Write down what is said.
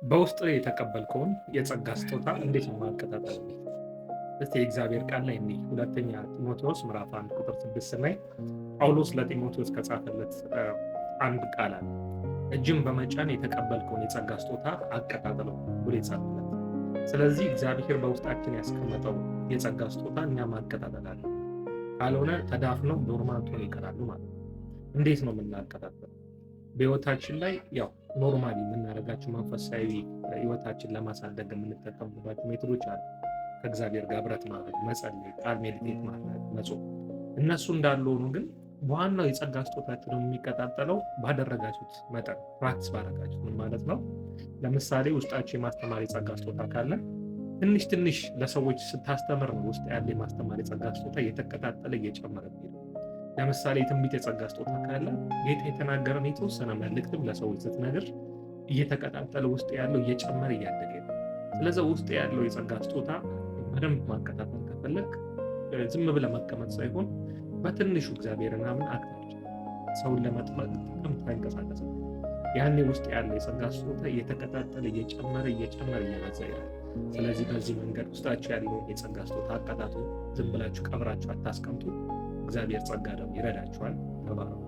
በውስጥ የተቀበልከውን የጸጋ ስጦታ እንዴት ነው ማቀጣጠል? እስቲ የእግዚአብሔር ቃል ላይ እንይ። ሁለተኛ ጢሞቴዎስ ምዕራፍ 1 ቁጥር 6 ላይ ጳውሎስ ለጢሞቴዎስ ከጻፈለት አንድ ቃል አለ። እጅም በመጫን የተቀበልከውን የጸጋ ስጦታ አቀጣጥለው ብሎ የጻፈለት። ስለዚህ እግዚአብሔር በውስጣችን ያስቀመጠው የጸጋ ስጦታ እኛ ማቀጣጠል አለ። ካልሆነ ተዳፍነው dormant ሆነው ይቀራሉ ማለት ነው። እንዴት ነው የምናቀጣጥለው? በህይወታችን ላይ ያው normally የምናደርጋቸው መንፈሳዊ ህይወታችን ለማሳደግ የምንጠቀምባቸው method ኦች አሉ። ከእግዚአብሔር ጋር ህብረት ማድረግ፣ መጸለይ፣ ቃል meditate ማድረግ፣ መጾም፣ እነሱ እንዳሉ ሆኑ ግን ዋናው የጸጋ ስጦታችሁ ደግሞ የሚቀጣጠለው ባደረጋችሁት መጠን፣ practice ባደረጋችሁት። ምን ማለት ነው? ለምሳሌ ውስጣችሁ የማስተማር የጸጋ ስጦታ ካለ ትንሽ ትንሽ ለሰዎች ስታስተምር ነው ውስጥ ያለ የማስተማር የጸጋ ስጦታ እየተቀጣጠለ እየጨመረ የሚሄደው። ለምሳሌ የትንቢት የጸጋ ስጦታ ካለ ጌታ የተናገረን የተወሰነ መልእክትም ለሰዎች ስትነግር እየተቀጣጠለ ውስጥ ያለው እየጨመረ እያደገ ነው። ስለዚ ውስጥ ያለው የጸጋ ስጦታ በደንብ ማቀጣጠል ከፈለግ ዝም ብለህ መቀመጥ ሳይሆን በትንሹ እግዚአብሔርን አምን አክታች ሰውን ለመጥመቅ ጥቅም ተንቀሳቀስ። ያኔ ውስጥ ያለው የጸጋ ስጦታ እየተቀጣጠለ እየጨመረ እየጨመረ እየበዛ ይላል። ስለዚህ በዚህ መንገድ ውስጣችሁ ያለውን የጸጋ ስጦታ አቀጣጥሉ። ዝም ብላችሁ ቀብራችሁ አታስቀምጡ። እግዚአብሔር ጸጋ ደግሞ ይረዳችኋል። ተባረኩ።